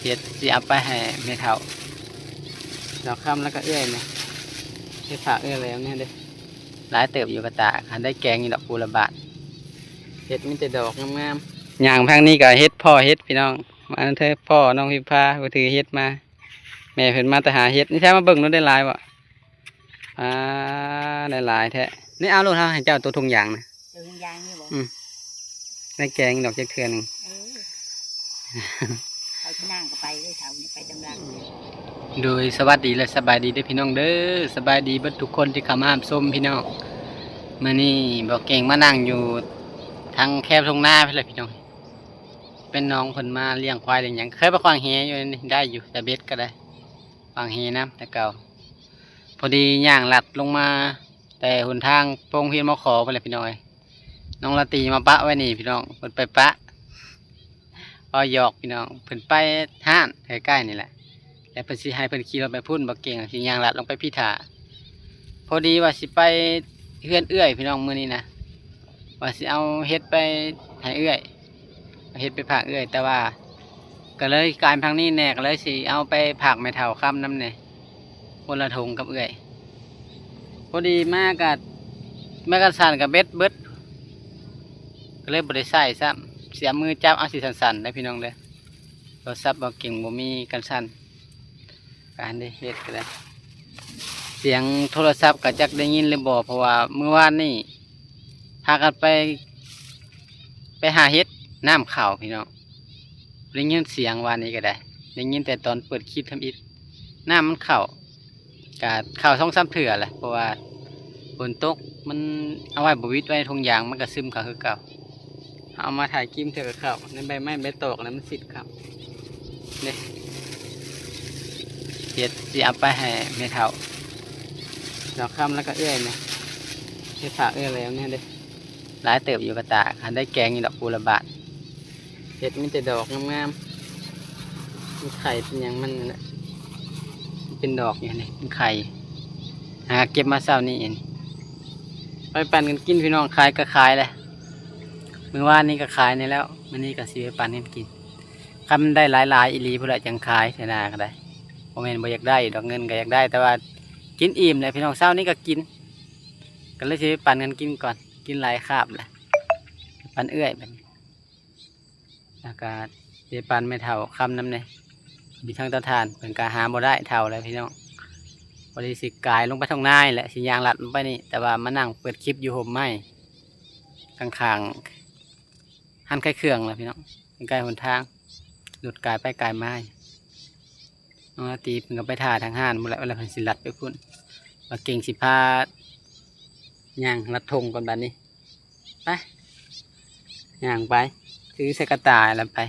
ເຮັດຊິເອົາໄປໃຫ້ແມ່ເຖົ້າດອກຄຳ ແລ້ວກໍເອື້ອຍນະ ເຮັດຝາກເອື້ອຍແລ້ວນີ້ເດ້. ຫຼາຍເຕີບຢູ່ກະຕາ ຄັນໄດ້ແກງນີ້ດອກ ປູລະບາດ. ເຫັດມີແຕ່ດອກງາມໆ. ຍ່າງທາງນີ້ກໍເຫັດ ພໍ້ເຫັດພີ່ນ້ອງ. ມາເທີ ພໍ້ນ້ອງພິມພາ ຜູ້ຖືເຫັດມາ. ແມ່ເພິ່ນມາແຕ່ຫາເຫັດ. ນີ້ແທ້ມາເບິ່ງດູ ໄດ້ຫຼາຍບໍ່? ອາ ໄດ້ຫຼາຍແທ້. ນີ້ເອົາໂລດ ເຮົາໃຫ້ເຈົ້າໂຕຖົງຢາງນະ. ໂຕຖົງຢາງນີ້ບໍ່? ອືມ. ໄດ້ແກງດອກຈັກເທື່ອໜຶ່ງ. ເອີ ເຂົາຊິຍ່າງກໍໄປເລີຍ ເຂົານີ້ໄປຕາມຫຼັງ. ໂດຍ ສະຫວັດດີ ແລະ ສະບາຍດີເດີພີ່ນ້ອງເດີ. ສະບາຍດີເບິດທຸກຄົນທີ່ເຂົ້າມາຮັບຊົມພີ່ນ້ອງ. ມື້ນີ້ບ່າວເກັ່ງມານັ່ງຢູ່ທາງແຄມທົ່ງນາພຸ້ນແຫຼະພີ່ນ້ອງ. ເປັນນ້ອງເພິ່ນມາລ້ຽງຄວາຍລ້ຽງຫຍັງ. ເຄີຍໄປຂວາງແຫຢູ່ນີ້ ໄດ້ຢູ່ ແຕ່ເບັດກໍໄດ້. ຂວາງແຫນຳແຕ່ເກົ່າ. ພໍດີຍ່າງລັດລົງມາແຕ່ຫົນທາງໂຮງຮຽນ ມຂ ພຸ້ນແຫຼະພີ່ນ້ອງເອີຍ. ນ້ອງລາຕີມາປະໄວ້ນີ້ພີ່ນ້ອງ ເພິ່ນໄປປະ. ເວົ້າຫຍອກພີ່ນ້ອງ ເພິ່ນໄປຮ້ານໃກ້ໆນີ້ແຫຼະ ແລ້ວເພິ່ນຊິໃຫ້ເພິ່ນຂີ່ລົດໄປພຸ້ນ. ບ່າວເກັ່ງຊິຍ່າງລັດລົງໄປພີ້ຖ້າ. ພໍດີວ່າຊິໄປເຮືອນເອື້ອຍພີ່ນ້ອງມື້ນີ້ນະ ວ່າຊິເອົາເຫັດໄປໃຫ້ເອື້ອຍ ເຫັດໄປຝາກເອື້ອຍ ແຕ່ວ່າກໍເລີຍກາຍມາທາງນີ້ແດ່ ກໍເລີຍຊິເອົາໄປຝາກແມ່ເຖົ້າຄຳນຳແດ່ ຄົນລະຖົງກັບເອື້ອຍ. ພໍດີມາກໍ ໄມ້ກັນສັ່ນກໍເບັດເບິດ ກໍເລີຍບໍ່ໄດ້ໃຊ້ຊ້ຳ. ເສຍມືຈັບເອົາ ຊິສັ່ນໆເດີພີ່ນ້ອງເດີ. ໂທລະສັບບ່າວເກັ່ງບໍ່ມີກັນສັ່ນ. ການໄດ້ເຮັດກໍໄດ້ ສຽງໂທລະສັບກໍຈັກໄດ້ຍິນຫຼືບໍ່ ເພາະວ່າມື້ວານນີ້ພາກັນໄປ ໄປຫາເຫັດ ນ້ຳເຂົ້າພີ່ນ້ອງ. ໄດ້ຍິນສຽງວານນີ້ກໍໄດ້ ໄດ້ຍິນແຕ່ຕອນເປີດຄລິບທຳອິດ ນ້ຳມັນເຂົ້າ ກະເຂົ້າສອງສາມເທື່ອແຫຼະ ເພາະວ່າຝົນຕົກ ມັນເອົາໄວ້ບໍ່ວິດໄວ້ໃນຖົງຢາງ ມັນກະຊຶມເຂົ້າຄືເກົ່າ. ເຮົາເອົາມາຖ່າຍກິມເທື່ອກໍເຂົ້າ ໃນໃບໄມ້ໃບຕອກແລ້ວມັນຊິດເຂົ້າເດ້. ເຮັດຊິເອົາໄປໃຫ້ແມ່ເຖົ້າດອກຄຳ ແລ້ວກໍເອື້ອຍນະ ເຮັດຝາກເອື້ອຍແລ້ວນີ້ເດ້. ຫຼາຍເຕີບຢູ່ກະຕາ ຄັນໄດ້ແກງຢູ່ດອກ ປູລະບາດ. ເຫັດມີແຕ່ດອກງາມໆ ມັນໄຂ່ເປັນຫຍັງມັນນັ້ນແຫຼະ ເປັນດອກຢູ່ນີ້ ມັນໄຂ່. ຫາເກັບມາເຊົ້ານີ້ເອງ ໄປປັນກັນກິນພີ່ນ້ອງ. ຂາຍກໍຂາຍແຫຼະ ມື້ວານນີ້ກໍຂາຍນີ້ແລ້ວ ມື້ນີ້ກໍຊິໄປປັນກັນກິນ. ຄັນໄດ້ຫຼາຍໆອີ່ຫຼີພຸ້ນແຫຼະ ຈັ່ງຂາຍເທື່ອໜ້າກໍໄດ້. ບໍ່ແມ່ນບໍ່ຢາກໄດ້ດອກ ເງິນກໍຢາກໄດ້ ແຕ່ວ່າກິນອີ່ມແຫຼະພີ່ນ້ອງ. ເຊົ້ານີ້ກໍກິນ ກໍເລີຍຊິໄປປັນກັນກິນກ່ອນ ກິນຫຼາຍຄາບແຫຼະ ປັນເອື້ອຍບັດນີ້. ແລ້ວກະຊິປັນແມ່ເຖົ້າຄຳນຳແດ່ ມີທັງເຕົາຖ່ານ ເພິ່ນກະຫາບໍ່ໄດ້ ເຖົ້າແລ້ວພີ່ນ້ອງ. ພໍດີຊິກາຍລົງໄປທົ່ງນາແຫຼະ ຊິຍ່າງລັດລົງໄປນີ້ ແຕ່ວ່າມານັ່ງເປີດຄລິບຢູ່ຮົ່ມໄມ້ຂ້າງໆຮ້ານຂາຍເຄື່ອງແຫຼະພີ່ນ້ອງ ໃກ້ໆຫົນທາງ ລົດກາຍໄປກາຍມາ. ນ້ອງລາຕີເພິ່ນກໍໄປຖ້າທາງຮ້ານພຸ້ນແຫຼະ ແລ້ວເພິ່ນຊິລັດໄປພຸ້ນ. ບ່າວເກັ່ງຊິພາຍ່າງລັດທົ່ງກ່ອນບັດນີ້. ໄປ ຍ່າງໄປ ຖືໃສ່ກະຕ່າແລ້ວໄປ.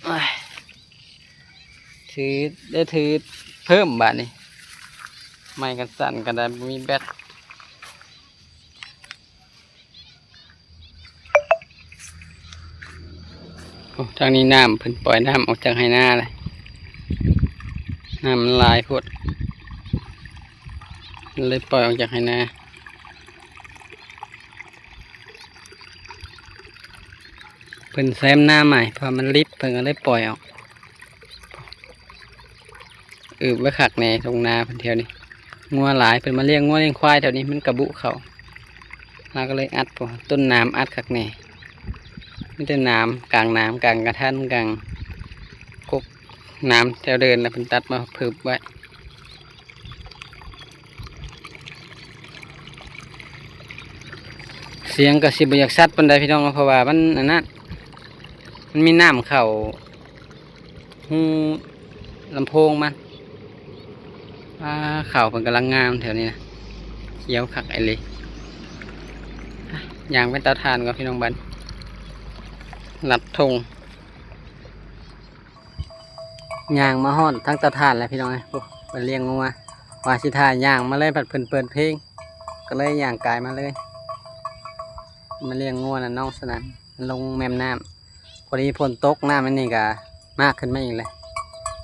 ໂອ້ຍ ຖື ໄດ້ຖືເພີ່ມບາດນີ້ ໄມ້ກັນສັ່ນກໍໄດ້ ບໍ່ມີແບັດ. ໂອ້ ທາງນີ້ນ້ຳ ເພິ່ນປ່ອຍນ້ຳອອກຈາກໄຮ່ນາແຫຼະ ນ້ຳມັນຫຼາຍໂພດ ເລີຍປ່ອຍອອກຈາກໄຮ່ນາ. ເພິ່ນແຊມນາໃໝ່ ເພາະມັນລິບ ເພິ່ນກໍເລີຍປ່ອຍອອກ. ອຶບໄວ້ຄັກແນ່ທົ່ງນາເພິ່ນແຖວນີ້ ງົວຫຼາຍ ເພິ່ນມາລ້ຽງງົວລ້ຽງຄວາຍແຖວນີ້ ມັນກະບຸເຂົ້າ ເຮົາກໍເລີຍອັດ ໂອ້ ຕົ້ນໜາມອັດຄັກແນ່ ມີແຕ່ໜາມ ກາງໜາມ ກາງກະທັນ ກາງກົກ ໜາມແຖວເດີ່ນ ແລ້ວເພິ່ນຕັດມາເພີ່ມໄວ້. ສຽງກໍຊິບໍ່ຢາກຊັດປານໃດພີ່ນ້ອງ ເພາະວ່າມັນອັນນັ້ນ ມັນມີນ້ຳເຂົ້າຮູລຳໂພງມັນ. ອາ ເຂົ້າເພິ່ນກຳລັງງາມແຖວນີ້ນະ ຂຽວຄັກອີ່ຫຼີ. ຍ່າງໄປເຕົາຖ່ານກ່ອນພີ່ນ້ອງ ບັດລັດທົ່ງ. ຍ່າງມາຮອດທາງເຕົາຖ່ານແລ້ວພີ່ນ້ອງເອີຍ ໂອ້ ເພິ່ນລ້ຽງງົວ ວ່າຊິຖ້າຍ່າງມາເລີຍ ພັດເພິ່ນເປີດເພງ ກໍເລີຍຍ່າງກາຍມາເລີຍ ມາລ້ຽງງົວນຳນ້ອງສະໜັນ ມັນລົງແມ່ມນ້ຳ ພໍດີຝົນຕົກ ນ້ຳອັນນີ້ກໍມາກຂຶ້ນມາອີກແລ້ວ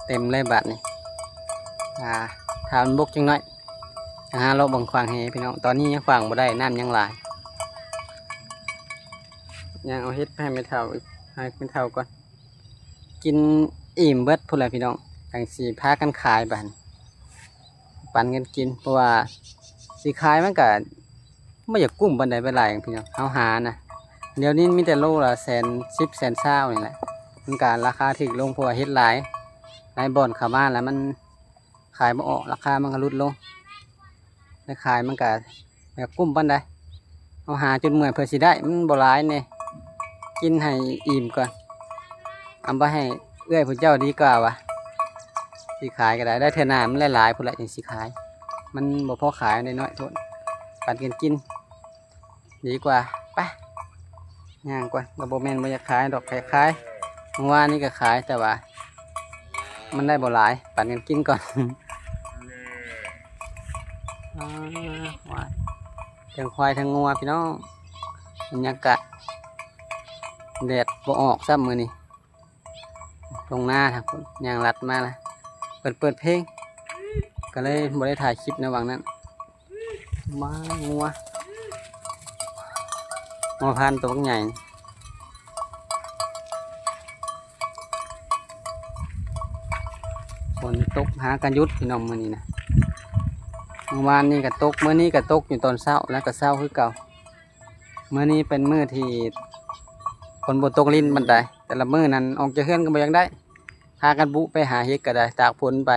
ເຕັມເລີຍບາດນີ້. ອາ ຖ້າມັນບົກຈັກໜ້ອຍ ຫາເລາະເບິ່ງຂວາງແຫພີ່ນ້ອງ ຕອນນີ້ຍັງຂວາງບໍ່ໄດ້ ນ້ຳຍັງຫຼາຍ. ຍ່າງເອົາເຫັດໄປໃຫ້ແມ່ເຖົ້າອີກ ໃຫ້ແມ່ເຖົ້າກ່ອນ. ກິນອີ່ມເບິດພຸ້ນແຫຼະພີ່ນ້ອງ ຈັ່ງຊິພາກັນຂາຍບາດນີ້ ປັນກັນກິນ. ເພາະວ່າຊິຂາຍມັນກະບໍ່ຢາກກຸ້ມປານໃດ ໄປຫຼາຍພີ່ນ້ອງ ເຮົາຫານະ. ດຽວນີ້ມີແຕ່ໂລລະແສນສິບ ແສນຊາວນີ້ແຫຼະ ມັນກະລາຄາຖືກລົງ ເພາະວ່າເຫັດຫຼາຍ ຫຼາຍບ່ອນເຂົ້າມາແລ້ວມັນຂາຍບໍ່ອອກ ລາຄາມັນກະຫຼຸດລົງ. ໄດ້ຂາຍມັນກະ ແບບກຸ້ມປານໃດ ເຮົາຫາຈົນເມື່ອຍເພື່ອຊິໄດ້ ມັນບໍ່ຫຼາຍເດ້ ກິນໃຫ້ອີ່ມກ່ອນ ເອົາໄປໃຫ້ເອື້ອຍຜູ້ເຈົ້າດີກວ່າຫວາ ຊິຂາຍກໍໄດ້ ໄດ້ເທື່ອໜ້າມັນຫຼາຍໆ ພຸ້ນແຫຼະຈັ່ງຊິຂາຍ ມັນບໍ່ພໍຂາຍ ໄດ້ໜ້ອຍໂພດ ປັນກັນກິນດີກວ່າ. ໄປ ຍ່າງກ່ອນ ກໍບໍ່ແມ່ນບໍ່ຢາກຂາຍດອກ ຂາຍ ຂາຍ ເມື່ອວານນີ້ກໍຂາຍ ແຕ່ວ່າມັນໄດ້ບໍ່ຫຼາຍ ປັນກັນກິນກ່ອນ. ອ້າ ວ້າຍ ທັງຄວາຍທັງງົວພີ່ນ້ອງ ບັນຍາກາດ ແດດບໍ່ອອກຊ້ຳມື້ນີ້ ທົ່ງນາທາງພຸ້ນ ຍ່າງລັດມາລະ ເພິ່ນເປີດເພງ ກໍເລີຍບໍ່ໄດ້ຖ່າຍຄລິບໃນຫວ່າງນັ້ນ. ມາ ງົວ ງົວພັນໂຕບັກໃຫຍ່ ຝົນຕົກຫາກະຢຸດພີ່ນ້ອງມື້ນີ້ນະ ເມື່ອວານນີ້ກະຕົກ ມື້ນີ້ກະຕົກຢູ່ຕອນເຊົ້າ ແລ້ວກະເຊົາຄືເກົ່າ. ມື້ນີ້ເປັນມື້ທີ່ຝົນບໍ່ຕົກລິນປານໃດ ແຕ່ລະມື້ນັ້ນອອກຈາກເຮືອນກໍບໍ່ຢາກໄດ້ ພາກັນບຸໄປຫາເຫັດກໍໄດ້ ຕາກຝົນໄປ.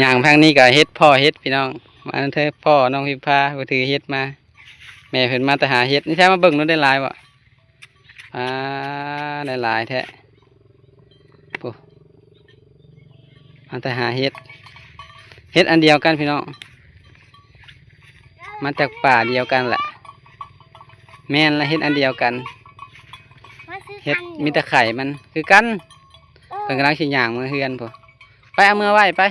ຍ່າງທາງນີ້ກໍເຫັດ ພໍ້ເຫັດພີ່ນ້ອງ ມາເທີ ພໍ້ນ້ອງພິມພາ ໄປຖືເຫັດມາ ແມ່ເພິ່ນມາແຕ່ຫາເຫັດ. ນີ້ແທ້ ມາເບິ່ງດູ ໄດ້ຫຼາຍບໍ່? ອາ ໄດ້ຫຼາຍແທ້ ໂອ້ ມາແຕ່ຫາເຫັດ ເຫັດອັນດຽວກັນພີ່ນ້ອງ ມາຈາກປ່າດຽວກັນແຫຼະ. ແມ່ນລະ ເຫັດອັນດຽວກັນ ມາຊື້ ເຫັດ ຄັນຢູ່ ມີແຕ່ໄຂ່ມັນຄືກັນ. ເອີ ເພິ່ນກຳລັງຊິຍ່າງເມືອເຮືອນພຸ້ນ ໄປເອົາເມືອໄວ້ໄປ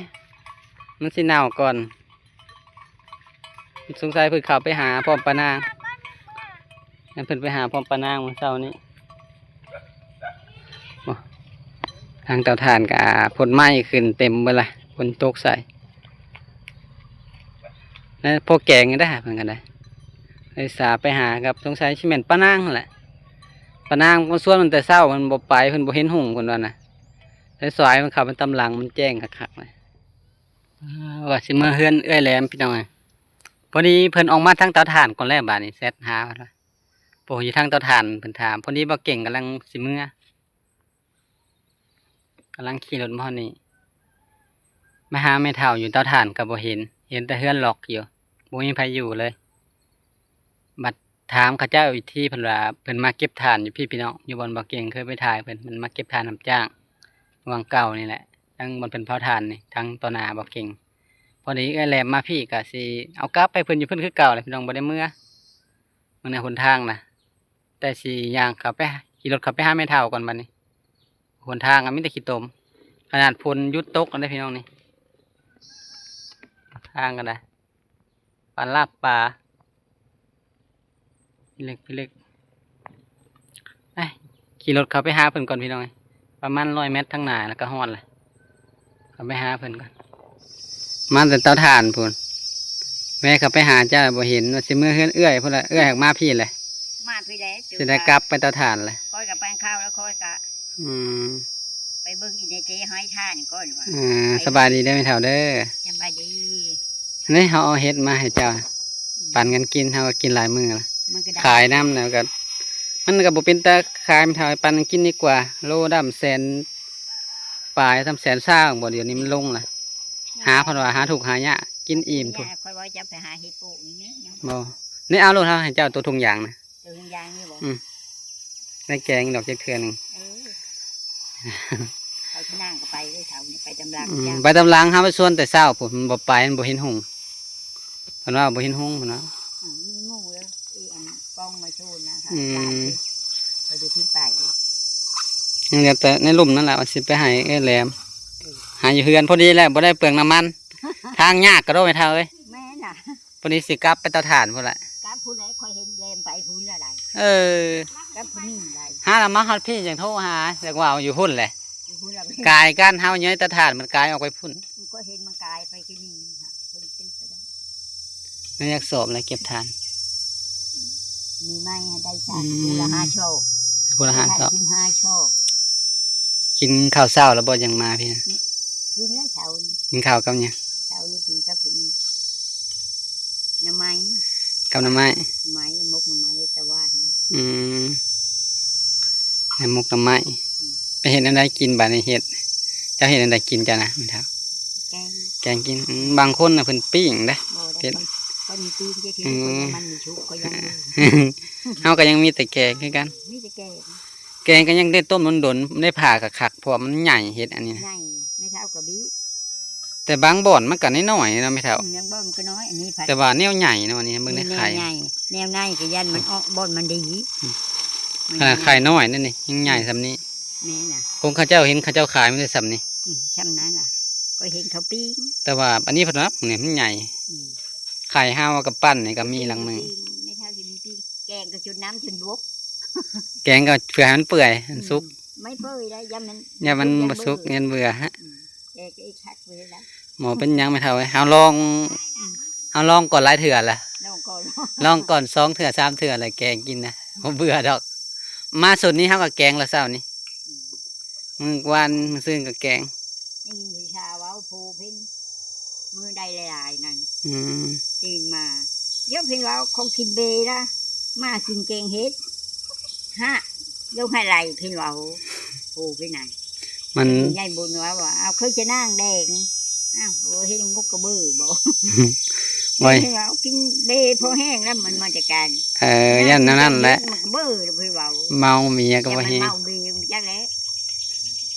ມັນຊິເນົ່າກ່ອນ. ສົງໄສເພິ່ນເຂົ້າໄປຫາພ້ອມປານາງ ແມ່ນເພິ່ນໄປຫາພ້ອມປານາງມື້ເຊົ້ານີ້. ໂອ້ ທາງເຕົາຖ່ານກະພົນໄໝ້ຂຶ້ນເຕັມເບິດລະ ຝົນຕົກໃສ່ ແລ້ວພໍແກງໄດ້ເພິ່ນກໍໄດ້ ໄດ້ສາໄປຫາກັບ ສົງໄສຊິແມ່ນປານາງຫັ້ນແຫຼະ. ປານາງມັນຊວນມັນແຕ່ເຊົ້າ ມັນບໍ່ໄປ ເພິ່ນບໍ່ເຫັນຮຸ່ງ ເພິ່ນວ່ານະ ສາຍໆ ມັນເຂົ້າໄປຕາມຫຼັງ ມັນແຈ້ງຄັກໆ ເລີຍ. ອ່າ ວ່າຊິເມືອເຮືອນເອື້ອຍແຫຼມພີ່ນ້ອງເອີຍ ພໍດີເພິ່ນອອກມາທາງເຕົາຖ່ານກ່ອນແລ້ວ ບາດນີ້ແຊັດຫາວ່າ ໂອ້ ຢູ່ທາງເຕົາຖ່ານ ເພິ່ນຖາມ ພໍດີບໍ່ເກັ່ງກຳລັງຊິເມືອ ກຳລັງຂີ່ລົດມາຮອດນີ້ ມາຫາແມ່ເຖົ້າຢູ່ເຕົາຖ່ານກໍບໍ່ເຫັນ ເຫັນແຕ່ເຮືອນລັອກຢູ່ ບໍ່ມີໃຜຢູ່ເລີຍ. ບັດ ຖາມເຂົາເຈົ້າອີກທີ ເພິ່ນວ່າເພິ່ນມາເກັບຖ່ານຢູ່ພີ້ພີ່ນ້ອງ ຢູ່ບ່ອນບໍ່ເກັ່ງເຄີຍໄປຖ່າຍເພິ່ນ ເພິ່ນມາເກັບຖ່ານຮັບຈ້າງ ຫວ່າງເກົ່ານີ້ແຫຼະ ທາງບ່ອນເພິ່ນເຜົາຖ່ານນີ້ ທາງຕໍ່ໜ້າບໍ່ເກັ່ງ. ພໍດີເອື້ອຍແຫຼມມາພີ້ກໍຊິເອົາກັບໃຫ້ເພິ່ນຢູ່ພຸ້ນຄືເກົ່າແຫຼະພີ່ນ້ອງ ບໍ່ໄດ້ເມືອ. ເບິ່ງໃນຫົນທາງນະ ແຕ່ຊິຍ່າງເຂົ້າໄປ ຂີ່ລົດເຂົ້າໄປຫາແມ່ເຖົ້າກ່ອນບັດນີ້ ຫົນທາງກໍມີແຕ່ຂີ້ຕົມ ຂະໜາດຝົນຢຸດຕົກແລ້ວເດ້ພີ່ນ້ອງນີ້ ທາງກໍໄດ້ ປານລາບປາ ພິລຶກພິລຶກ. ໄປ ຂີ່ລົດເຂົ້າໄປຫາເພິ່ນກ່ອນພີ່ນ້ອງເອີຍ ປະມານຮ້ອຍແມັດທາງໜ້າແລ້ວກໍຮອດແລ້ວ ເຂົ້າໄປຫາເພິ່ນກ່ອນ. ມາແຕ່ເຕົາຖ່ານພຸ້ນ ແວ່ເຂົ້າໄປຫາເຈົ້າບໍ່ເຫັນ ວ່າຊິເມືອເຮືອນເອື້ອຍພຸ້ນລະ ເອື້ອຍຫາກມາພີ້ແຫຼະ ມາພີ້ແຫຼະ ຊິໄດ້ກັບໄປເຕົາຖ່ານແຫຼະ. ຂ້ອຍກໍໄປເຂົ້າແລ້ວ ຂ້ອຍກໍ ອືມ ໄປເບິ່ງອີ່ແນເຈຫ້ອຍທ່ານກ່ອນວ່າ. ເອີ ສະບາຍດີເດີແມ່ເຖົ້າເດີ ສະບາຍດີ. ນີ້ເຮົາເອົາເຫັດມາໃຫ້ເຈົ້າ ອືມ ປັນກັນກິນ ເຮົາກໍກິນຫຼາຍມື້ລະ ມັນກໍໄດ້ ຂາຍນຳແລ້ວກໍ ມັນກໍບໍ່ເປັນຕາຂາຍ ແມ່ເຖົ້າ ປັນກັນກິນດີກວ່າ ໂລດຳແສນປາຍ ສາມແສນຊາວບໍ່ ດຽວນີ້ມັນລົງລະ ຫາ ເພິ່ນວ່າຫາທຸກຫາຍາກ ກິນອີ່ມພຸ້ນ. ຂ້ອຍວ່າຈະໄປຫາເຫັດປູກນີ້ແມ່ນຫຍັງ ບໍ່ ນີ້ເອົາໂລດ ເຮົາໃຫ້ເຈົ້າໂຕຖົງຢາງນະ ໂຕຖົງຢາງນີ້ບໍ່? ອືມ ໄດ້ແກງດອກຈັກເທື່ອໜຶ່ງ. ເອີ ເຂົາຊິນາງກໍໄປເດ້ ເຂົານີ້ໄປຕາມຫຼັງ. ອືມ ຈ້ະ ໄປຕາມຫຼັງ ເຮົາໄປຊວນແຕ່ເຊົ້າພຸ້ນ ມັນບໍ່ໄປ ມັນບໍ່ເຫັນຮຸ່ງ ເພິ່ນວ່າບໍ່ເຫັນຮຸ່ງພຸ້ນນະ. ອືມ ມີໝູ່ເດ້ ອີອັນກ້ອງມາໂຊນນະ ອືມ ເຂົາຢູ່ທີ່ໄປ ຍັງເຫຼືອແຕ່ໃນລຸ່ມນັ້ນແຫຼະ ວ່າຊິໄປໃຫ້ເອື້ອຍແຫຼມ ເອີ ຫາຢູ່ເຮືອນພໍດີແຫຼະ ບໍ່ໄດ້ເປືອງນ້ຳມັນ ທາງຍາກກະໂດແມ່ເຖົ້າເອີຍ. ແມ່ນນະ ພໍດີຊິກັບໄປເຕົາຖ່ານພຸ້ນແຫຼະ ກັບພຸ້ນແຫຼະ ຂ້ອຍເຫັນແລມໄປພຸ້ນລະໄດ. ເອີ ກັບຜູ້ນີ້ໄດ ຫາລະມາຮອດພີ້ຈັ່ງໂທຫາ ຈັກວ່າຢູ່ພຸ້ນແຫຼະ ຢູ່ພຸ້ນລະ ກາຍກັນ ເຮົາຢູ່ໃນເຕົາຖ່ານ ມັນກາຍອອກໄປພຸ້ນ ມັນກໍເຫັນມັນກາຍໄປຄືນີ້ຫະ ເພິ່ນຕຶກໄປແລ້ວ ມັນຢາກສອບແລ້ວເກັບຖ່ານ. ມີໄມ້ໃຫ້ໄດ້ສາມ ອືມ ຜູ້ລະຫ້າຊອກ ຜູ້ລະຫ້າຊອກ ສິບຫ້າຊອກ. ກິນເຂົ້າເຊົ້າແລ້ວບໍ່ ຈັ່ງມາພີ້ນະ? ກິນແລ້ວເຊົ້ານີ້. ກິນເຂົ້າກັບຫຍັງ? ເຊົ້ານີ້ກິນກັບ ໜໍ່ໄມ້ ກັບໜໍ່ໄມ້ ໜໍ່ໄມ້ ໝົກໜໍ່ໄມ້ຕະຫວານ. ອືມ ແມ່ນໝົກໜໍ່ໄມ້. ອືມ ໄປເຮັດແນວໃດກິນບາດນີ້? ເຮັດ ເຈົ້າເຮັດແນວໃດກິນເຈົ້ານະ ແມ່ເຖົ້າ? ແກງ ແກງກິນ. ອືມ ບາງຄົນນະເພິ່ນປີ້ງເດ້. ບໍ່ໄດ້ ເຮັດ ເພິ່ນ ເພິ່ນປີ້ງຈະຖື ອືມ ເພິ່ນວ່າມັນມີສຸກກໍຍັງດີ. ເຮົາກໍຍັງມີແຕ່ແກງຄືກັນ. ມີແຕ່ແກງ ແກງກໍຍັງໄດ້ຕົ້ມດົນໆ ໄດ້ຜ່າຄັກໆ ເພາະວ່າມັນໃຫຍ່ ເຮັດອັນນີ້ນະ ໃຫຍ່. ແມ່ເຖົ້າກໍບີ້ ແຕ່ບາງບ່ອນມັນກໍນ້ອຍໆເນາະແມ່ເຖົ້າ. ອືມ ບາງບ່ອນກໍນ້ອຍ ອັນນີ້ພັດ ແຕ່ວ່າແນວໃຫຍ່ເນາະ ອັນນີ້ເບິ່ງໃນໄຂ່ ແນວໃຫຍ່ ແນວໃນກໍຢ້ານມັນອອກບ່ອນມັນດີ. ອືມ ມັນ ຂະໜາດໄຂ່ນ້ອຍນັ້ນນີ້ຍັງໃຫຍ່ສ່ຳນີ້. ແມ່ນນະ ຄົນເຂົາເຈົ້າເຫັນເຂົາເຈົ້າຂາຍມັນໄດ້ສ່ຳນີ້. ອືມ ສ່ຳນັ້ນລະ ກໍເຫັນເຂົາປີ້ງ ແຕ່ວ່າອັນນີ້ເພິ່ນວ່ານີ້ມັນໃຫຍ່. ອືມ ໄຂ່ເຮົາກັບປັ້ນນີ້ກໍມີຫຼັງໜຶ່ງ. ປີ້ງ ແມ່ເຖົ້າຊິມີປີ້ງ ແກງກໍຈົນນ້ຳຈົນບົກ ແກງກໍເພື່ອໃຫ້ມັນເປື່ອຍ ໃຫ້ມັນສຸກ. ອືມ ໄມ່ເປື່ອຍໄດ້ ຢ້ານມັນ ຢ້ານມັນບໍ່ສຸກ ຢ້ານເບື່ອ. ອືມ ແກງກໍອີກຄັກເລີຍລະ. ບໍ່ເປັນຫຍັງແມ່ເຖົ້າເອີຍ ເຮົາລອງ ອືມ ເຮົາລອງກ່ອນຫຼາຍເທື່ອລະ ລອງກ່ອນ ລອງກ່ອນສອງເທື່ອສາມເທື່ອລະ ແກງກິນນະ ບໍ່ເບື່ອດອກ. ມາຊຸດນີ້ເຮົາກໍແກງລະເຊົ້ານີ້. ອືມ ມື້ວານມື້ຊືນກໍແກງ. ໄດ້ຍິນຜູ້ຊາວເວົ້າ ໂພເພິ່ນມື້ໃດຫຼາຍໆນັ້ນ. ອືມ ຕື່ນມາ ດຽວເພິ່ນເວົ້າຂອງກິນເບລະ ມາກິນແກງເຫັດ ຮະ ລົງໃຫ້ໄຫຼ ເພິ່ນເວົ້າ ໂພເພິ່ນນັ້ນ. ມັນ ຍາຍບຸນວ່າ ວ່າ ເອົາ ຄືຈະນາງແດງ ອ້າວ ໂອ້ ເຮັດໝົກກະເບີບໍ່? ໂອ້ຍ ເຮັດໃຫ້ເຮົາກິນເບພໍແຮງແລ້ວ ມັນມາຈາກການ ເອີ ຢ້ານແນວນັ້ນແຫຼະ ມັນກະເບີເພິ່ນເວົ້າ ເມົາເບກໍບໍ່ແຮງ ເມົາເບບໍ່ຈັກແຫຼະ.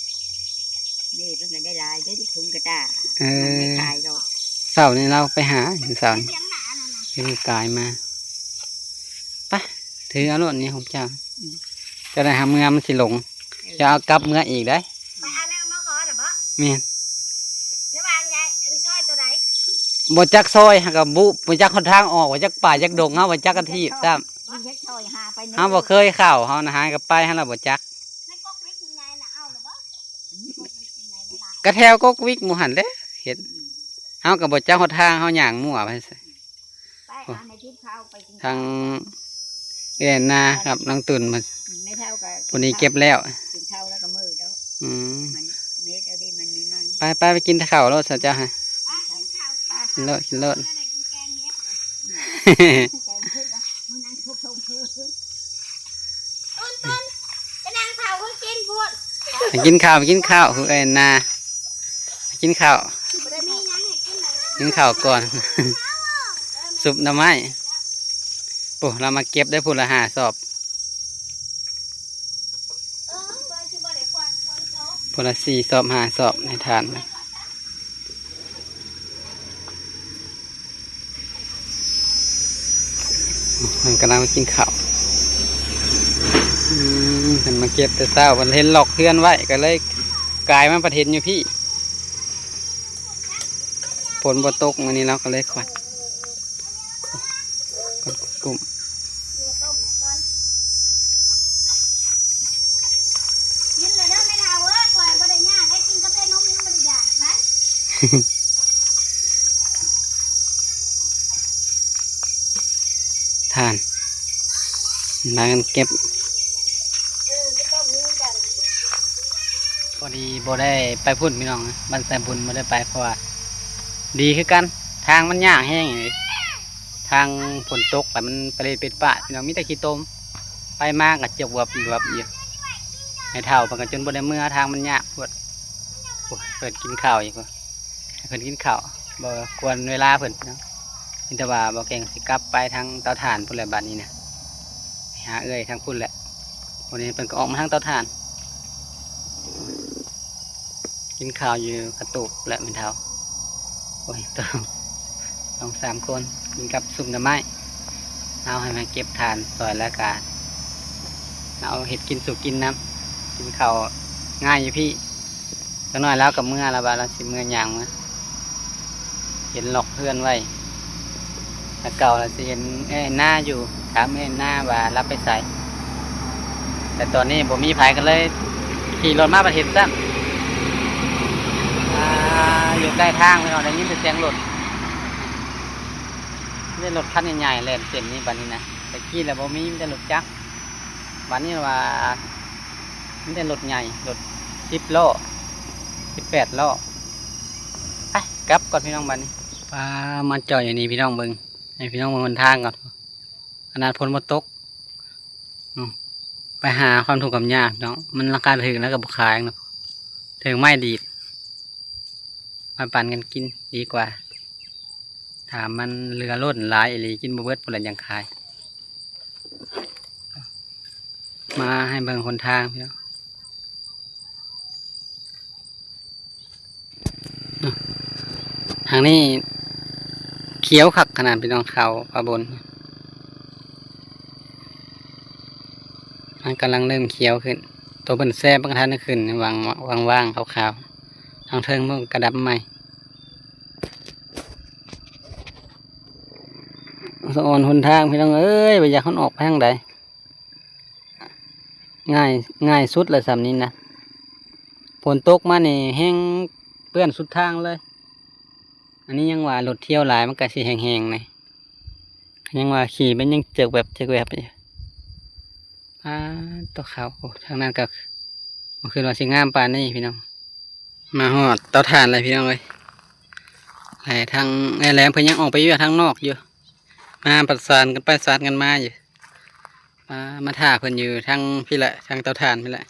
ເບເພິ່ນກໍໄດ້ຫຼາຍເດ້ ເຖິງກະຕາ ເອີ ມັນໄດ້ຂາຍດອກ. ເຊົ້ານີ້ລາວໄປຫາຢູ່ເຊົ້ານີ້ ເຫັນກາຍມາ. ໄປ ຖືເອົາໂລດນີ້ຂອງເຈົ້າ. ອືມ ເຈົ້າໄດ້ຫາເມືອມັນຊິຫຼົງ ເອີ ຈະເອົາກັບເມືອອີກໄດ໋. ໄປເອົາແນວມາຂໍນະບໍ? ແມ່ນ ລະຫວ່າງຍາຍ ອັນຊອຍໂຕໃດ? ບໍ່ຈັກຊອຍ ຫາກະບຸ ບໍ່ຈັກຫົນທາງອອກ ບໍ່ຈັກປ່າຈັກດົງ ເຮົາບໍ່ຈັກກະທີບຊ້ຳ. ເຮົາບໍ່ເຄີຍເຂົ້າ ເຮົານະ ຫາກະໄປ ເຮົາລະບໍ່ຈັກ. ໃນກົກວິກໃຫຍ່ນະ ເອົາລະບໍ? ກະແຖວກົກວິກໝູ່ຫັ້ນແຫຼະເຮັດ. ເຮົາກະບໍ່ຈັກຫົນທາງ ເຮົາຍ່າງມົ້ວໄປ. ໄປ ໂອ້ ຫາແມ່ທິບເຂົ້າໄປກິນ ທາງເອື້ອຍນາກັບນ້ອງຕຸ່ນ ອືມ ແມ່ເຖົ້າກໍ ຜູ້ນີ້ເກັບແລ້ວ ກິນເຂົ້າແລ້ວກໍມື້ແລ້ວ. ອືມ ມັນເມັດເອົາເດ້ ມັນມີມັນ. ໄປໆ ໄປກິນເຂົ້າໂລດຊະເຈົ້າຮະ ໄປກິນເຂົ້າ ໄປ ກິນໂລດ ກິນໂລດ. ແກງເຫັດນະ ອືມ ແກງເຫັດນະ ມື້ນັ້ນ ຕຸ່ນໆ ໄປນັ່ງເຝົ້າຄົນກິນພຸ້ນ. ໄປກິນເຂົ້າ ໄປກິນເຂົ້າ ເອື້ອຍນາ ໄປກິນເຂົ້າ ບໍ່ໄດ້ມີຫຍັງໃຫ້ກິນເລີຍ ກິນເຂົ້າກ່ອນ. ຊຸບໜໍ່ໄມ້ ໂອ້ ລາວມາເກັບໄດ້ພຸ້ນລະຫ້າສອບ ເອີ ວ່າຊິບໍ່ໄດ້ຄວັນຝົນຕົກ ພຸ້ນລະສີ່ສອບຫ້າສອບໃຫ້ທານ. ເພິ່ນກຳລັງກິນເຂົ້າ. ອືມ ເພິ່ນມາເກັບແຕ່ເຊົ້າ ເພິ່ນເຫັນລັອກເຮືອນໄວ້ ກໍເລີຍກາຍມາປະເທດຢູ່ພີ້. ຝົນບໍ່ຕົກມື້ນີ້ ລາວກໍເລີຍຄວັນ. ກິນແລ້ວເດີແມ່ເຖົ້າເອີຍ ຂ້ອຍບໍ່ໄດ້ຍາກເດ້ ກິນກາແຟນົມຍັງບໍ່ໄດ້ຢາກໄດ. ທ່ານ ພາກັນເກັບ. ພໍດີບໍ່ໄດ້ໄປພຸ້ນພີ່ນ້ອງ ບ້ານໄຊບຸນບໍ່ໄດ້ໄປ ເພາະວ່າ ດີຄືກັນ ທາງມັນຍາກແຮງເດ ທາງຝົນຕົກແລ້ວມັນປະເລດເປັດປາດພີ່ນ້ອງ ມີແຕ່ຂີ້ຕົມ ໄປມາກໍຈະຫວບຫວບຢູ່. ແມ່ເຖົ້າເພິ່ນກໍຈົນບໍ່ໄດ້ເມືອ ທາງມັນຍາກໂພດ. ໂອ້ ເພິ່ນກິນເຂົ້າອີກ ເພິ່ນກິນເຂົ້າ ບໍ່ກວນເວລາເພິ່ນເນາະ. ມີແຕ່ວ່າບໍ່ແກງຊິກັບໄປທາງເຕົາຖ່ານພຸ້ນແຫຼະ ບາດນີ້ນະ ໄປຫາເອື້ອຍທາງພຸ້ນແຫຼະ. ວັນນີ້ເພິ່ນກໍອອກມາທາງເຕົາຖ່ານ ກິນເຂົ້າຢູ່ກະຕູບແຫຼະແມ່ເຖົ້າ. ໂອ້ຍ ສອງສາມຄົນກິນກັບຊຸບໜໍ່ໄມ້ ເຮົາໃຫ້ມາເກັບຖ່ານຊ່ອຍ ແລ້ວກະເຮົາເຮັດກິນສູ່ກິນນຳ. ກິນເຂົ້າງ່າຍຢູ່ພີ້. ຈັກໜ້ອຍລາວກໍເມືອລະ ວ່າລາວຊິເມືອຍ່າງເມືອ ເຫັນລັອກເຮືອນໄວ້ ແຕ່ເກົ່າລະຊິເຫັນເອື້ອຍນາຢູ່ ຖາມເອື້ອຍນາວ່າລາວໄປໃສ. ແຕ່ຕອນນີ້ບໍ່ມີໃຜ ກໍເລີຍຂີ່ລົດມາປະເທດຊ້ຳ. ອ່າ ຢູ່ໃກ້ທາງພີ່ນ້ອງ ໄດ້ຍິນແຕ່ສຽງລົດ ມີແຕ່ລົດຄັນໃຫຍ່ໆແລ່ນເສັ້ນນີ້ ບັດນີ້ນະ. ຂີ່ແລ້ວບໍ່ມີ ມີແຕ່ລົດຈັກ. ບາດນີ້ວ່າມີແຕ່ລົດໃຫຍ່ ລົດສິບລໍ້ ສິບແປດລໍ້. ໄປກັບກ່ອນພີ່ນ້ອງ ບາດນີ້. ປາ ມາຈອດຢູ່ນີ້ພີ່ນ້ອງເບິ່ງ ໃຫ້ພີ່ນ້ອງເບິ່ງຫົນທາງກ່ອນ. ຂະໜາດຝົນບໍ່ຕົກ ອືມ ໄປຫາຄວາມທຸກຄວາມຍາກເນາະ ມັນລາຄາຖືກແລ້ວກໍບໍ່ຂາຍເນາະ ຖືກໄມ້ດີດ ມາປັນກັນກິນດີກວ່າ. ຖ້າມັນເຫຼືອລົ້ນຫຼາຍອີ່ຫຼີ ກິນບໍ່ເບິດພຸ້ນລະຍັງຂາຍ. ມາໃຫ້ເບິ່ງຫົນທາງພີ່ນ້ອງ. ທາງນີ້ຂຽວຄັກຂະໜາດພີ່ນ້ອງ ເຂົ້າປ່າບົນ ມັນກຳລັງເລີ່ມຂຽວຂຶ້ນ. ໂຕເພິ່ນແຊບມັນກະທັນຂຶ້ນ ຫວ່າງ ຫວ່າງໆ ຂາວໆ ທາງເທິງມັນກະດຳໃໝ່. ສະອອນຫົນທາງພີ່ນ້ອງເອີຍ ບໍ່ຢາກໃຫ້ມັນອອກໄປທາງໃດ. ງ່າຍ ງ່າຍສຸດແລ້ວສ່ຳນີ້ນະ. ຝົນຕົກມານີ້ແຮ່ງເປື້ອນສຸດທາງເລີຍ. ອັນນີ້ຍັງວ່າລົດທ່ຽວຫຼາຍ ມັນກະຊິແຫ້ງໆ ແດ່. ຍັງວ່າຂີ່ໄປຍັງເຈິກແວບເຈິກແວບຢູ່. ປາດ ຕົວເຂົາ ໂອ້ ທາງນັ້ນກະ ບໍ່ຄິດວ່າຊິງາມປານນີ້ພີ່ນ້ອງ. ມາຮອດເຕົາຖ່ານແລ້ວພີ່ນ້ອງເອີຍ. ແລະທາງອ້າຍແຫຼມເພິ່ນຍັງອອກໄປວຽກທາງນອກຢູ່. ມາປະສານກັນໄປສານກັນມາຢູ່. ມາ ມາຖ້າເພິ່ນຢູ່ທາງພີ້ແຫຼະ ທາງເຕົາຖ່ານພີ້ແຫຼະ.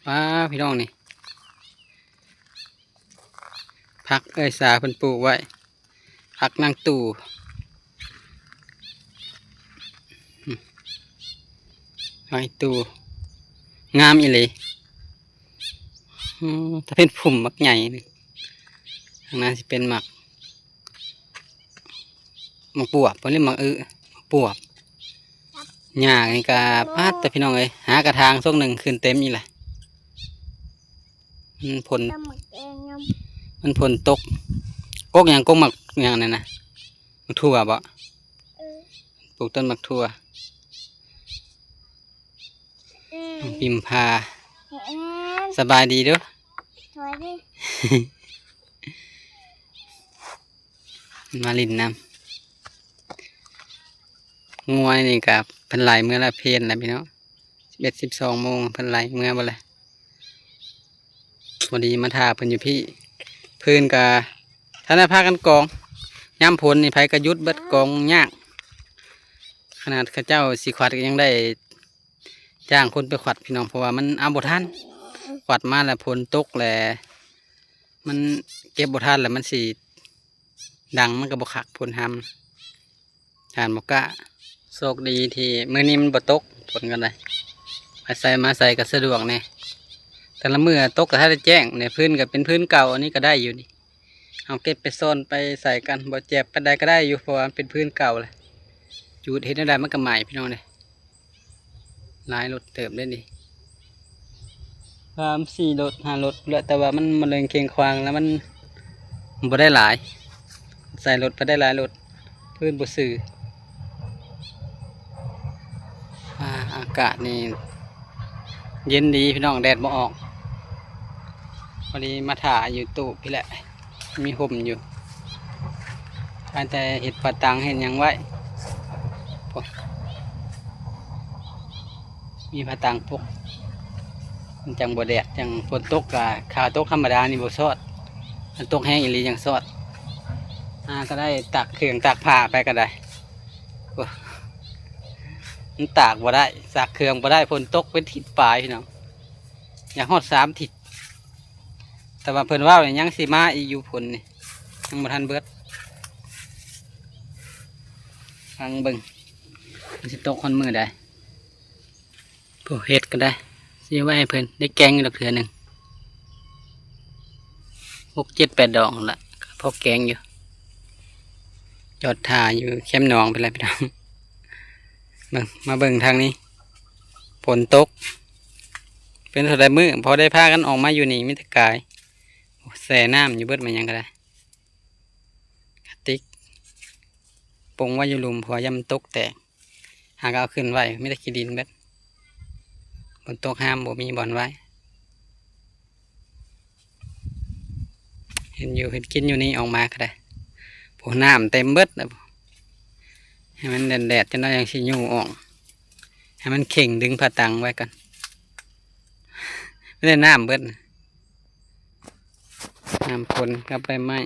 ວ້າ ພີ່ນ້ອງນີ້ ຜັກເອື້ອຍສາເພິ່ນປູກໄວ້. ຜັກນາງຕູ້ ຫອຍຕູ້ ງາມອີ່ຫຼີ. ອືມ ຖ້າເປັນພຸ່ມໝາກໃຫຍ່ນີ້ ທາງໜ້າຊິເປັນໝາກ ໝາກບວບບໍ່ ຫຼືໝາກອຶ ໝາກບວບ. ຫຍ້ານີ້ກະ ປາດ ແຕ່ພີ່ນ້ອງເອີຍ ຫາກະຖາງຊົກໜຶ່ງຂຶ້ນເຕັມອີ່ແຫຼະ. ມັນຝົນ ມັນຝົນຕົກ. ກົກຫຍັງ ກົກໝາກຫຍັງນັ້ນນະ ໝາກຖົ່ວບໍ? ເອີ ປູກຕົ້ນໝາກຖົ່ວ. ອືມ ພິມພາ ສະບາຍດີເດີ້ ສະບາຍດີ ມາຫຼິ້ນນຳ. ງົວນີ້ກະເພິ່ນໄລ່ເມືອລະເພນແລ້ວພີ່ນ້ອງ ສິບເອັດ ສິບສອງໂມງ ເພິ່ນໄລ່ເມືອເບິດແລ້ວ. ພໍດີມາຖ້າເພິ່ນຢູ່ພີ້ ຟືນກະທັນໄດ້ພາກັນກອງ. ຍາມຝົນນີ້ໃຜກະຢຸດເບິດ ກອງຍາກ. ຂະໜາດເຂົາເຈົ້າຊິຂວັດກະຍັງໄດ້ຈ້າງຄົນໄປຂວັດພີ່ນ້ອງ ເພາະວ່າມັນເອົາບໍ່ທັນ. ຂວັດມາແລ້ວຝົນຕົກແລ້ວ ມັນເກັບບໍ່ທັນ ແລ້ວມັນຊິດັງ ມັນກະບໍ່ຄັກ ຝົນຮຳ. ທ່ານບໍ່ກ້າ. ໂຊກດີທີ່ມື້ນີ້ມັນບໍ່ຕົກ ຝົນກະໄດ້ ໄປໃສມາໃສກະສະດວກແດ່. ແຕ່ລະມື້ຕົກກະທັນໄດ້ແຈ້ງແດ່ ຟືນກະເປັນຟືນເກົ່າ. ອັນນີ້ກະໄດ້ຢູ່ນີ້ ເຮົາເກັບໄປຊ້ອນໄປໃສ່ກັນ ບໍ່ແຈບປານໃດກະໄດ້ຢູ່ ເພາະວ່າມັນເປັນຟືນເກົ່າແລ້ວ. ຈູດເຮັດແນວໃດມັນກະໄໝ້ພີ່ນ້ອງເດ້. ຫຼາຍລົດເຕີບເດ້ນີ້ ສາມສີ່ລົດ ຫ້າລົດແຫຼະ ແຕ່ວ່າມັນບໍ່ໄດ້ເຄັ່ງຂວາງ ແລ້ວມັນບໍ່ໄດ້ຫຼາຍ ໃສ່ລົດໄປໄດ້ຫຼາຍລົດ ພື້ນບໍ່ຊື່. ອາ ອາກາດນີ້ເຢັນດີພີ່ນ້ອງ ແດດບໍ່ອອກ. ພໍດີມາຖ້າຢູ່ຕູບພີ້ແຫຼະ ມີຮົ່ມຢູ່ ພາແຕ່ເຮັດປະຕັງເຮັດຫຍັງໄວ້. ໂອ້ ມີຜາຕັງປົກ ມັນຈັ່ງບໍ່ແດດ. ຈັ່ງຝົນຕົກກະ ຂາຕົກທຳມະດານີ້ບໍ່ຊອດ ມັນຕົກແຮງອີ່ຫຼີຈັ່ງຊອດ. ຫາກະໄດ້ຕາກເຄື່ອງຕາກຜ້າໄປກະໄດ້. ໂອ້ ມັນຕາກບໍ່ໄດ້ ຕາກເຄື່ອງບໍ່ໄດ້ ຝົນຕົກເປັນທິດປາຍພີ່ນ້ອງ ຢາກຮອດສາມທິດ. ແຕ່ວ່າເພິ່ນເວົ້ານີ້ຍັງຊິມາອີກຢູ່ ຝົນນີ້ຍັງບໍ່ທັນເບິດ. ຟັງເບິ່ງ ມັນຊິຕົກຮອດມື້ໃດ. ໂອ້ ເຫັດກະໄດ້ ຊິໄວ້ໃຫ້ເພິ່ນໄດ້ແກງຢູ່ດອກເທື່ອໜຶ່ງ ຫົກເຈັດແປດດອກຫັ້ນລະ ກະພໍແກງຢູ່. ຈອດຖ້າຢູ່ແຄມໜອງພຸ້ນແຫຼະພີ່ນ້ອງ. ເບິ່ງ ມາເບິ່ງທາງນີ້ ຝົນຕົກ ເປັນເທົ່າໃດມື້ ພໍໄດ້ພາກັນອອກມາຢູ່ນີ້ ມີແຕ່ກາຍ. ໂອ້ ແຊ່ນ້ຳຢູ່ເບິດ ແມ່ນຫຍັງກະໄດ້ ກະຕິກ ປົງໄວ້ຢູ່ລຸ່ມ ເພາະວ່າຢ້ານມັນຕົກແຕກ. ຫາກະເອົາຂຶ້ນໄວ້ ມີແຕ່ຂີ້ດິນເບິດ ຝົນຕົກຫ້າມບໍ່ມີບ່ອນໄວ້. ເຮັດຢູ່ເຮັດກິນຢູ່ນີ້ ອອກມາກະໄດ້. ໂອ້ ນ້ຳເຕັມເບິດແລ້ວ. ໃຫ້ມັນແດດໆ ຈັກໜ້ອຍຈັ່ງຊິຍູ້ອອກ ໃຫ້ມັນເຄັ່ງດຶງຜ້າຕັງໄວ້ກ່ອນ. ໄດ້ນ້ຳເບິດ ນ້ຳຝົນກັບໃບໄມ້.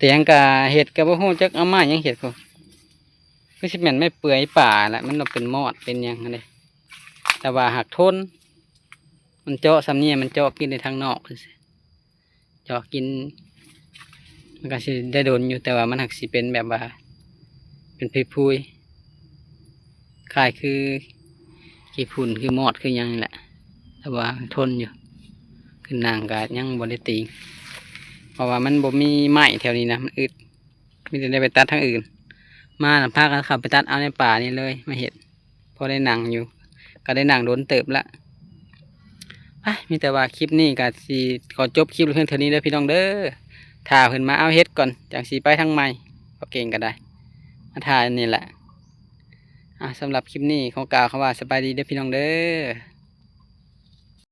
ຕຽງກະເຮັດກະບໍ່ຮູ້ຈັກເອົາໄມ້ຫຍັງເຮັດ ຄືຊິແມ່ນໄມ້ເປືອຍປ່າແຫຼະ ມັນເປັນມອດເປັນຫຍັງຫັ້ນເດ້ ແຕ່ວ່າຫາກທົນ ມັນເຈາະສ່ຳນີ້ ມັນເຈາະກິນໄດ້ທາງນອກ ເຈາະກິນ ມັນກະຊິໄດ້ດົນຢູ່ ແຕ່ວ່າມັນຫາກຊິເປັນແບບວ່າ ເປັນຜຸຍໆ ຄ້າຍຄືຂີ້ຝຸ່ນ ຄືມອດ ຄືຫຍັງນີ້ແຫຼະ ແຕ່ວ່າມັນທົນຢູ່ ຂຶ້ນນັ່ງກະຍັງບໍ່ໄດ້ຕີງ ເພາະວ່າມັນບໍ່ມີໄມ້ແຖວນີ້ນະ ມັນອຶດ ມີແຕ່ໄດ້ໄປຕັດທາງອື່ນ ມານຳພາກັນເຂົ້າໄປຕັດເອົາໃນປ່ານີ້ເລີຍ ມາເຮັດ ພໍໄດ້ນັ່ງຢູ່ ກະໄດ້ນັ່ງດົນເຕີບລະ. ໄປ ມີແຕ່ວ່າຄລິບນີ້ກະຊິຂໍຈົບຄລິບລະພຽງເທົ່ານີ້ເດີພີ່ນ້ອງເດີ ຖ້າເພິ່ນມາເອົາເຫັດກ່ອນ ຈັ່ງຊິໄປທາງໃໝ່ ບໍ່ເກັ່ງກະໄດ້ ມາຖ້ານີ້ແຫຼະ. ອ່າ ສຳລັບຄລິບນີ້ຂໍກ່າວຄຳວ່າສະບາຍດີເດີພີ່ນ້ອງເດີ.